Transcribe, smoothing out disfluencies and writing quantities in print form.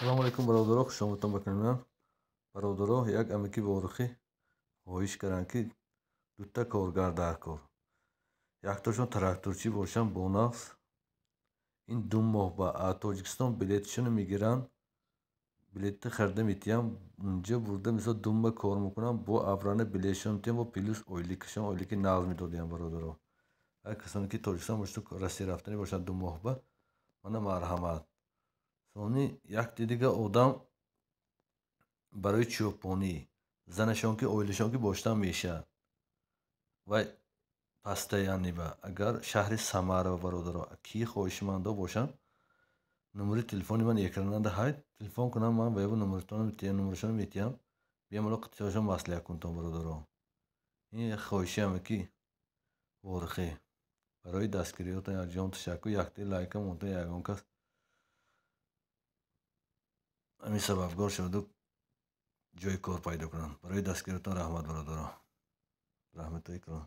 Салому алейкум, бародаро, хушомадтон ба каналам. Бародаро, як амаки Ворухӣ хоҳиш карданд, ки дута коргар дар кор, яктошон тракторчӣ бошанд бо нағз. Ин 2 моҳ ба Тоҷикистон билетшоно мегиранд, билетта харида метиҳам, унҷа бурда, мисол, 2 моҳ кор мекунам, бо обратно билетшон метиҳам, бо плюс ойликашон, ойлики нағз медодиям. Бародаро, ҳар касоне ки Тоҷикистон бошад, Россия рафтанӣ бошанд, 2 моҳ ба мана марҳамат. Сони якти дига одам барои чӯпонӣ, занашон ки, оилашон ки бошдан мешавад, вай постоянный ба агар шаҳри Самара. Бародаро, ки хоҳишмандо бошанд, номери телефони ман экрананда ҳайд, телефон кунам, ман ба номерашонро метиҳам, бемалол қатишошон маслиҳат кунтон. Бародаро, ин хоҳишиаме ки Ворухӣ. Барои дастгириётон якҷон ташаккур. Якти лайка монта, ягон кас ҳамин сабабгор шаваду ҷои кор пайдо кунанд. Барои дастгириётон раҳмат, бародаро, раҳматои калон.